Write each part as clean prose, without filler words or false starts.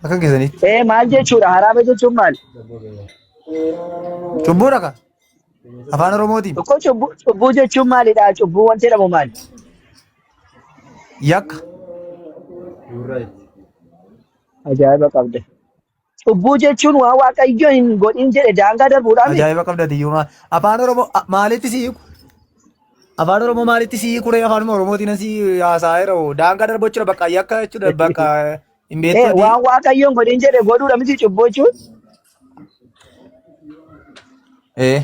Akka keessanitti. Ee maal jechuudha? Haraama jechuun maali? Cubbuudha ka. Afaan Oromootiin. Tokko cubbuu cubbuu jechuun maalidha? Cubbuu wanti jedhamu maali? Yakka. Ajaa'iba qabda. Cubbuu jechuun waan Waaqayyo hin godhin jedhe daangaa darbuudhaa miti. Ajaa'iba qabda diyyumaa. Afaan Oromoo maalitti si hiiku? Afaan Oromoo maalitti si hiiku ree? Afaanuma Oromootiin si haasa'aa jira. Daangaa darbu jechuudha bakka yakka jechuudha bakka hin beektu ati. Waan Waaqayyo hin godhin jedhe godhuudha miti cubbuu jechuun. Ee.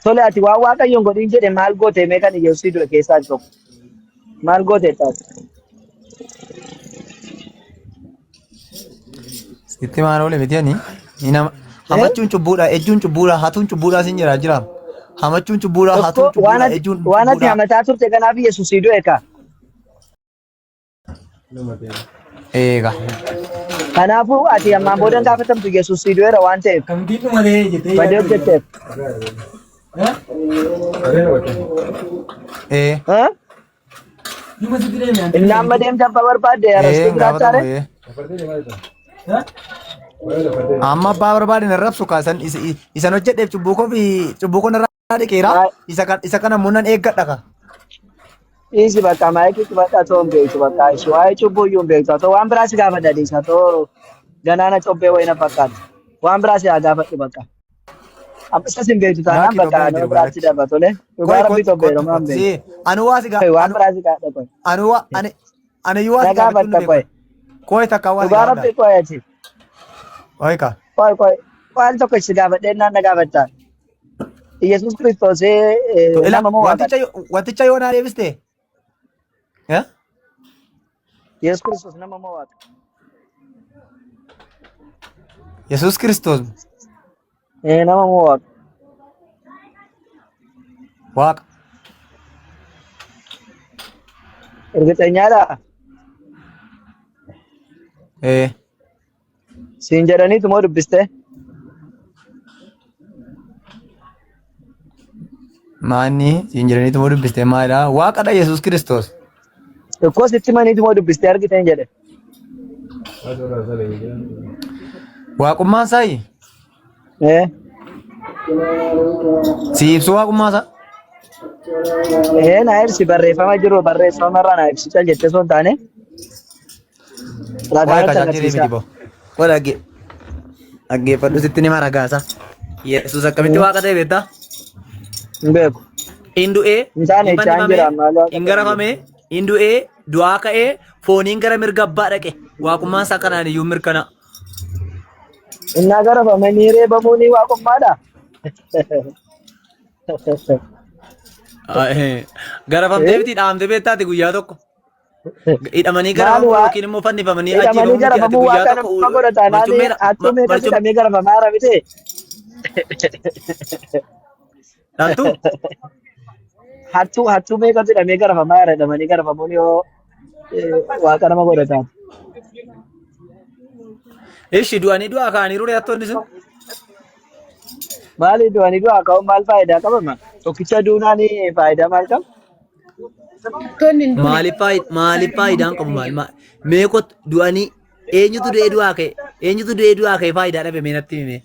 Tole ati waan Waaqayyo hin godhin jedhe maal goote mee kan Yesuus du'e keessaa tokko? Maal goote taate? Sitti maal oole miti ani. Ni nama hamachuun cubbuudha, ejjuun cubbuudha, hatuun cubbuudha sin jira jira. Hamachuun cubbuudha, hatuun Tokko waan cubbuudha, ati ejjuun waan ati cubbuudha. hamataa turte kanaaf Yesuus si du'e kaa. Eega. Kanaafuu ati ammaan booda hin gaafatamtu Yesuus si du'eera waan ta'eef. Akkamittiin dhumatee jettee Badee hojjetteef. Ee. Ha? Inni amma deemte abbaa barbaadde Ee arrabsitee hin jiraachaa gaafatamu ree? ee. Amma abbaa barbaade na rabsu kaasan isan hojjedheef cubbuu koo fi cubbuu koo narraa dhiqeera. Isa kana immoo nan eeggadha ka. Dhiisi bakka maayikii cufadha too hin beektu bakka ishee waa'ee cubbuu iyyuu hin beektu haa ta'u waan biraa si gaafadha dhiisa haa ta'u ganaana cobbee wayii na fakkaata waan biraa si haa gaafadhu bakka. Amma isas hin beektu taanaan Laakii bakka tobbee nama jiru biraatti galatti. darba tole. Dhugaa Koi rabbii kottu tobbee kottu romaa hin kottu beektu. si anu waa si Koi waan anu biraa si gaadha koi. anu waa ani ani waa Na si gaafachuu hin gaafatta beeku. koi. Koi takka waa si Dhugaa gaafadha. rabbii koi ati. Koi ka. Koi koi. Waan tokko si gaafadhee naan na gaafatta. Yesuus Kiristoos Ila nama moo waaqadha? wanticha yoo naa deebiste. Eh? Yesuus Kiristoos nama moo waaqa? Yesuus Kiristoos Nama moo waaqa? Waaqa. Ergixeenyaadhaa? Ee. Siin jedhaniitu moo dubbistee? Maanni siin jedhaniitu moo dubbistee maalidha? Waaqadha Yesuus Kiristoos. Ikkoo sitti maniitu moo dubbistee argiteen jedhe. Waaqummaan isaayi Ee. si ibsu waaqummaa isaa. Ee naa ibsi barreeffama jiru barreeffama irraa naa ibsi cal jettee osoo hin taane ragaa Waa'ee nutti kachaachiree miti agarsiisa. boo. Koo dhagge. Dhaggeeffadhu sitti nima ragaasa. Yesuus akkamitti waaqa ta'e beektaa? Hin beeku. In du'ee, Hin taane hin jechaa hin fannifamee, jira maal waaqa hin ta'e hin beeku. garafamee, in du'ee, du'aa ka'ee, fooniin gara mirga abbaa dhaqe. Waaqummaan isaa kanaan iyyuu mirkana. Innaa garafamanii reebamuu ni waaqummaadha. Garafamtee miti dhaamtee beektaati guyyaa tokko. Hidhamanii Maal garafamuu waa yookiin immoo fannifamanii hidhamanii ajjeefamuu miti ati garafamuu guyyaa waaqa tokko nama godha taanaan marcummeedha hattuu meeqas marcum hidhamee garafamaa jira miti. dhaltuu Hattuu hattuu meeqatu hidhamee garafamaa jira hidhamanii garafamuun yoo waaqa nama godha taate. Ishi du'anii du'aa ka'aniiru ree hattoonni sun. Maali du'anii du'aa ka'uun maal faayidaa qaba ma? Tokkicha duunaan faayidaa maal qaba? Hattoonni hin duune. Maaliif maaliif faayidaan qabu maal mee kottu du'anii eenyutu du'ee du'aa ka'e eenyutu du'ee du'aa ka'e faayidaa dhabe mee natti himi.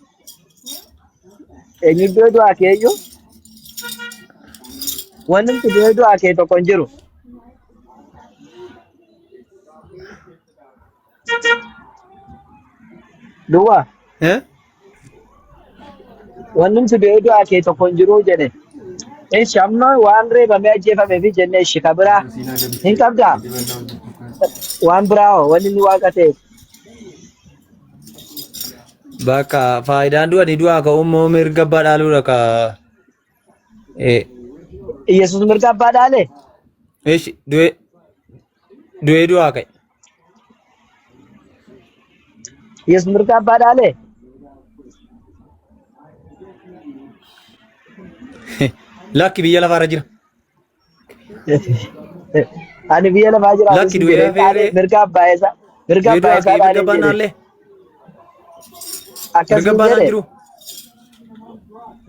Eenyu du'ee du'aa ka'e iyyuu? Wanni du'ee du'aa ka'e tokko hin jiru. Duwwaa. Eh? Wanni nuti du'ee du'aa kee tokko hin jiru jedhe. Ishi amma waan reebamee ajjeefamee fi jenne ishi ka biraa hin qabdaa? Waan biraa hoo wanni inni waaqa ta'eef. Bakka faayidaan du'anii du'aa ka'uu immoo mirga abbaa dhaaluudha ka. Eh, Yesuus mirga abbaa dhaale? Ishi du'ee du'ee du'aa ka'e. Yesuus mirga abbaa dhaale? Lakki biyya lafaarra jira. Ani biyya lafaa jiraatu Lakki sin du'ee jedhe dhaale feeree mirga abbaa isaa mirga du'ee abbaa du'aa isaa ka'e mirga dhaaleen abbaa jedhe. naallee Akkas mirga hin abbaa isaan jedhe jiru.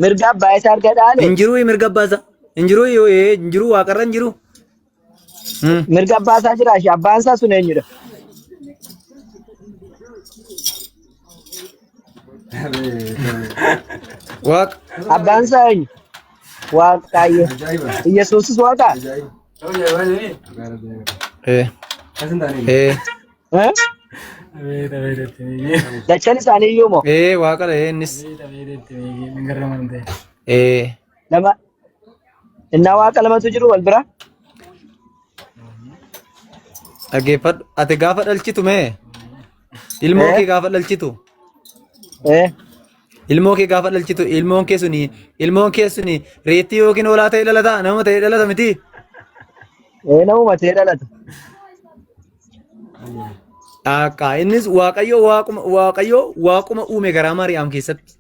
mirga abbaa isaa erga dhaale Hin jiru mirga abbaa isaa. Hin jiru hin jiru waaqarra hin jiru. Mirga abbaa isaa jira ishee abbaan isaa sun eenyudha? Waaqa. Abbaan isaa eenyu? Waaqayyo. Yesuusis waaqa? Ee. Ee. Eh? Dachaan isaanii iyyuu moo? Ee waaqadha ee innis. Ee. Lama. Innaa waaqa lamatu jiru wal bira? Dhaggeeffadhu. Ati gaafa dhalchitu mee? Ilmoo Eh? kee gaafa dhalchitu. Eh? Ilmoo kee gaafa dhalchitu ilmoon kee suni reettii yookiin hoolaa ta'ee dhalata nama ta'ee dhalata miti. Eh, namuma ta'ee dhalata. Akka innis Waaqayyo waaquma uume garaa Maariyaam keessatti.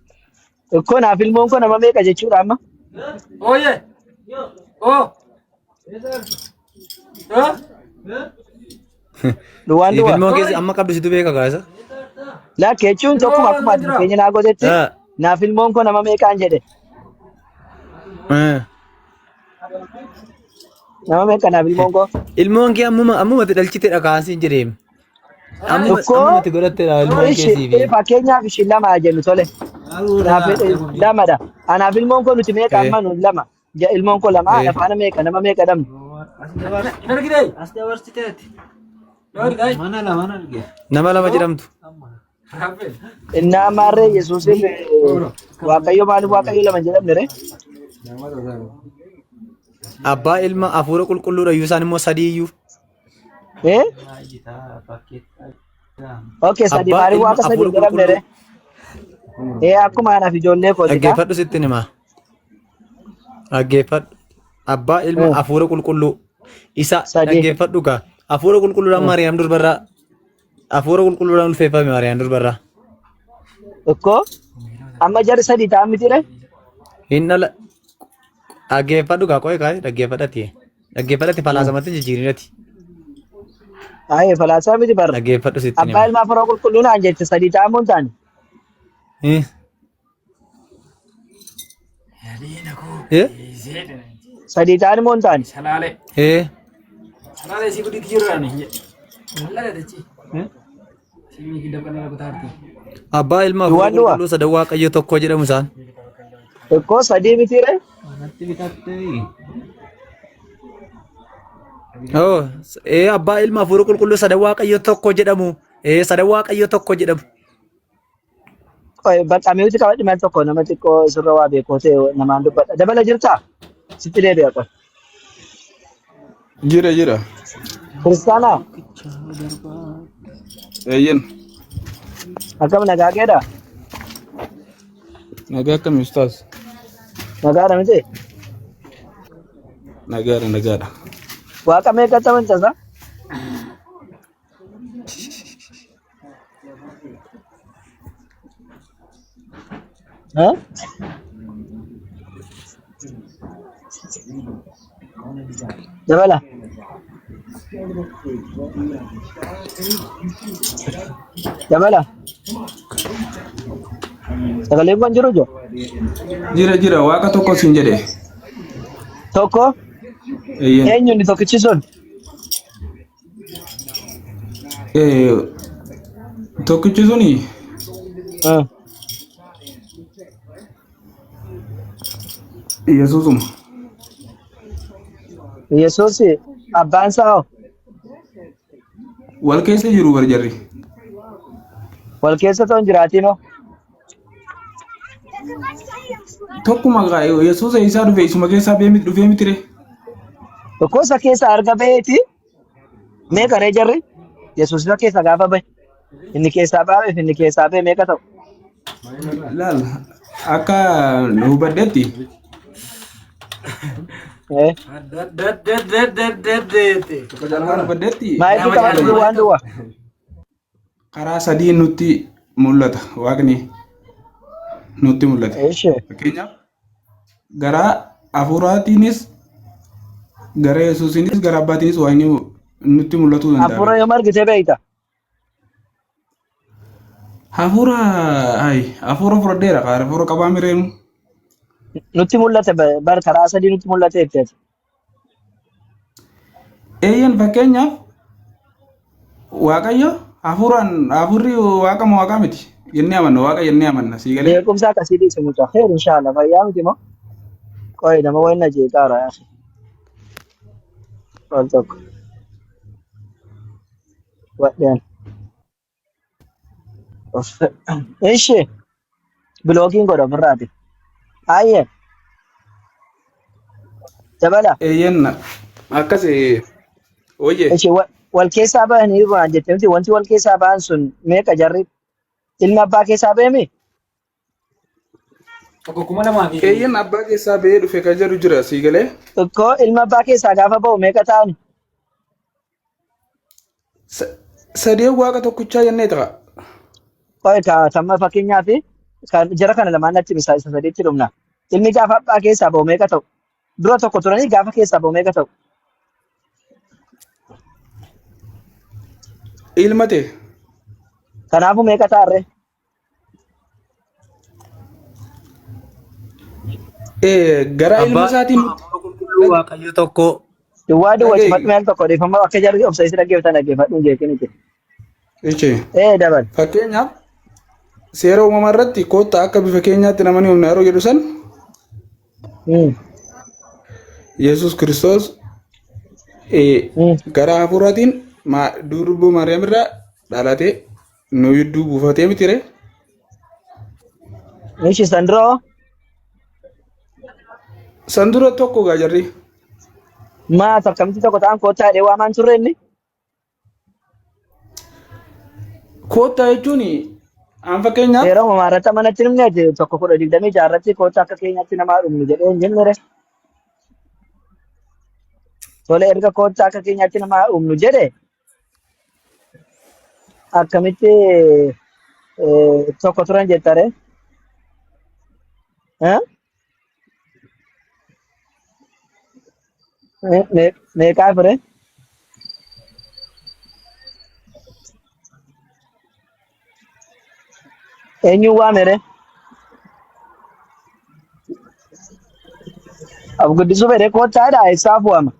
Ikkoo naaf ilmoon koo nama meeqa jechuudha amma? Oye! Oh! Oh! Duwwaan Siif duwwaa. ilmoon keessa amma qabdu situ beeka gaasa. Lakki jechuun tokkuma akkuma ati fakkeenya naa gootetti naaf ilmoon koo nama meeqaan jedhe. Nama meeqa naaf ilmoon koo? Ilmoon kee ammumatti dhalchiteedha kaasiin jedheem. Ammuma Ikkoo ammumatti godhatteedha ilmoon kee ishi siifi. fakkeenyaaf ishiin lama haa jennu tole. Naaf lamadha. Anaaf ilmoon koo nuti meeqa amma nu lama. Ilmoon koo lama ana faana meeqa nama meeqa dhabne? Hin argitee? As dabarsiteeti. Loori gaay. Mana lama arge. Nama lama jedhamtu. Innaa maarree Yesuusiif Waaqayyo maaliif Waaqayyo lama hin jedhamne ree? Abbaa ilma hafuura qulqulluudha iyyuu isaan immoo sadii iyyuu. Eh? Okay, sadii Abbaa maaliif ilma Waaqa sadii hafuura hin jedhamne ree? qulqulluu. Eh, akkuma anaaf ijoollee kooti kaa. Dhaggeeffadhu sittin himaa. Dhaggeeffadhu. Abbaa ilma hafuura qulqulluu. Isa Sadii. dhaggeeffadhu gaa. Hafuura qulqulluudhaan Maariyaam durbarraa. Hafuura qulqulluudhaan ulfeeffame Maariyaam durbarraa. Ikkoo amma jarri sadii ta'an miti ree? Hin dhala. Dhaggeeffadhu gaa qo'ee kaa'e dhaggeeffadhati. Dhaggeeffadhati falaasamatti jijjiirinati. Ayee falaasaa miti barra. Dhaggeeffadhu sittin Abbaa himaa. ilma hafuura qulqulluu naan jette sadii ta'an moo hin taane? Eh? Eh? Sadii ta'an moo hin taane? Salaalee. Eh? Salaalee si guditti jirraani. Mul'ata dachi. Simii kidda qannaa kutaarti. Abbaa ilma hafuura Duwwaan duwwaa. qulqulluu sadan Waaqayyo tokko jedhamu isaan. Ikkoo sadii miti ree? Manatti bitattee. Oh, ee abbaa ilma hafuura qulqulluu sadan Waaqayyo tokko jedhamu. Ee sadan Waaqayyo tokko jedhamu. Qoy bakka mi'uuti qabadhi mal tokko nama xiqqoo sirra waa beekoo ta'e namaan dubbadha. Dabala jirtaa? Sitti deebi'a qoy. Jira jira. Kiristaanaa Eeyyen. akkam nagaa keedha? Nagaa akkami ustaaz? Nagaadha miti? Nagaadha nagaadha. Waaqa meeqatti amantaa isaa? Ha? Dabala. Dabala. Sagaleen kun jiru jiru. Jira jira waaqa tokko siin jedhe. Tokko Eeyyen. eenyu inni tokkichi sun? Tokkichi suni Yesuusuma. Yesuus abbaan isaa hoo? Wal keessa jiru bar jarri. Wal keessa ta'uun jiraatiin hoo? Tokkuma gaa Yesuus isaa dhufe isuma keessaa ba'ee miti dhufee miti ree. Tokko isa keessa arga ba'eeti. Meeqa ree jarri? Yesuus isa keessa gaafa ba'e. Inni keessaa ba'eef inni keessaa ba'e meeqa ta'u? Laal akka hubadhetti akka hubadhetti Maayikii qabadhu duwwaan duwwaa. Karaa sadii nutti mul'ata waaqni nutti mul'ate. Eeshi. Fakkeenyaaf garaa hafuuraatiinis gara Yesuusiinis gara Abbaatiinis waaqni nutti mul'atuu danda'a. Hafuura yoom argitee beekta? Hafuura ay hafuura fudhadheera hafuura qabaa mireenu. Nutti mul'ate bar karaa sadii nutti mul'ate jetteeti. Eeyyan fakkeenyaaf Waaqayyo Hafuuraan hafuurri waaqa moo waaqaa miti jennee amanna waaqa jennee amanna sii galee. Beekumsa akkasii dhiise mucaa. Kheer inshallah fayyaa miti moo? Qoy nama wayin na jeeqaara yaa akhi. Wal tokko. Wadheen. Ishi bilookiin godha ofirraati. Hayyee dabala. Eeyyen akkas wayye. Ishi wal keessaa bahanii waan jette miti wanti wal keessaa bahan sun meeqa jarri ilmi abbaa keessaa bahemi? Tokko 2000 fi Eeyyen abbaa keessaa bahee dhufe kan jedhu jira sii galee. Tokko ilma abbaa keessaa gaafa bahu meeqa ta'ani? Sadeen waaqa tokkichaa jennee ta'a. Qoy ka tamma fakkeenyaaf kan jara kana lamaan natti misaa isa sadiitti dhumna. Ilmi gaafa abbaa keessaa bahu meeqa ta'u? Dura tokko turanii gaafa keessaa bahu meeqa ta'u? Ilma ta'e. Kanaafuu meeqa ta'arree? Gara ilma Abbaa isaatiin ilma hafuura qulqulluu Waaqayyo tokko. Duwwaa duwwa dhaga'i. cufadhu meel tokko dhiifama akka jarri obsa isi dhaggeeffatan dhaggeeffadhu hin jeeqiniti. Jechi. Ee dabal. Fakkeenyaaf seera uumamaa irratti koottaa akka bifa keenyaatti nama ni uumna yeroo jedhu san Yesuus Kiristoos gara hafuuraatiin durboo Maariyaam irraa dhalatee nu gidduu buufatee miti ree? Ishi san dura hoo? San dura tokko gaa jarri. Maa akkamitti tokko ta'an koottaa jedhee waamaan turre inni? Koottaa jechuun an fakkeenyaaf Seera uumamaa irratti amma natti himne ati tokko 10:26 irratti koottaa akka keenyatti namaa dhumnu jedhee hin jenne re. Tole erga koottaa akka keenyatti namaa dhumnu jedhe akkamitti tokko turan jettare? Eh? Meeqaa fire? Eenyuun waamere? Af guddisuu fedhe koottaadha eessaaf waama?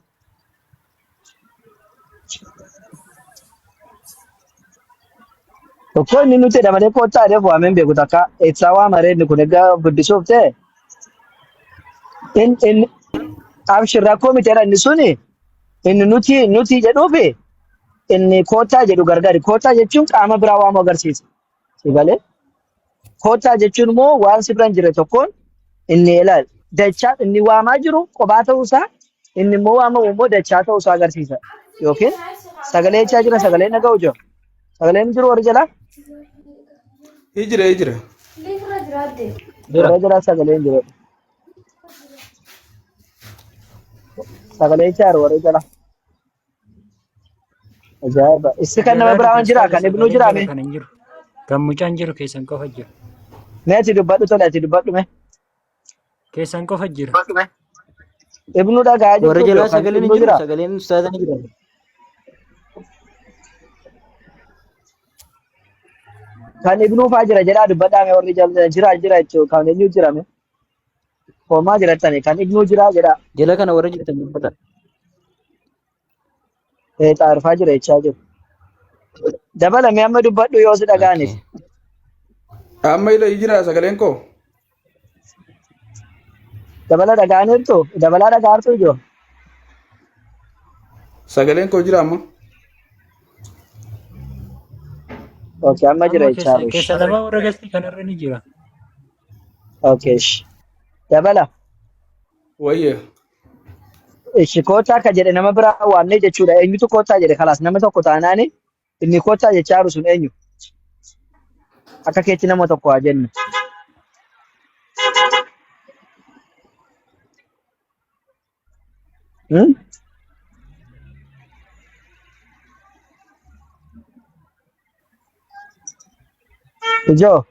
Tokko inni nuti jedha malee koottaa jedhee of waamee hin beeku takka. Eessaa waama ree inni kun egaa of guddisuuf ta'e. Inni abshir rakkoo miti jedha inni suni inni nuti nuti jedhuufi inni koottaa jedhu gargari. Koottaa jechuun qaama biraa waamuu agarsiisa. Si galee? Koottaa jechuun immoo waan si bira hin jirre tokkoon inni ilaal dachaa inni waamaa jiru qophaa ta'uusaa inni immoo waamamu immoo dachaa ta'uusaa agarsiisa. Yookiin sagalee jechaa jira sagalee dhaga'u jiru. Sagaleen jiru warri jalaa Hijira hijira. Jira. warra jalaa sagaleen jiru. Sagalee jechaa jiru warri jalaa. Ajaa'iba. Issi kan nama Jalaa biraa waan jira keessaa kan ibnuu sagaleen jira jala mee? kana hin jiru. Kan mucaan jiru keessan qofa jira. Mee ati dubbadhu tole ati dubbadhu mee. Keessan qofa jira. Ibnuu dhagaa Warra jirtu jalaa kan sagaleen hin ibnuu jiru jira. sagaleen ustaaza ni jira. Kan ibnuu faa jira jedhaa dubbadhaa mee warri jira jira jechuun kan eenyu jira mee? Homaa jirattani kan ibnuu jira jedhaa. Jala kana warra jirtan dubbata. Ee xaarfaa jira jechaa jiru. Dabalamee amma dubbadhu yoo si dhaga'aniif. Okay. Amma ila jira sagaleen koo. Dabala dhaga'aniirtu dabalaa dhaga'artu ijoo. Sagaleen koo jira amma. Okay amma jira Amma jechaa keessa jiru. keessa lama warra galtii kanarra ni jira. Okay ishi. Dabala. Wayye. Ishi koottaa akka jedhe nama biraa waamnee jechuudha. Eenyutu koottaa jedhe kalaas nama tokko taanaani inni koottaa jechaa jiru sun eenyu? Akka keetti nama tokko haa jennu. Hmm? Ijoo.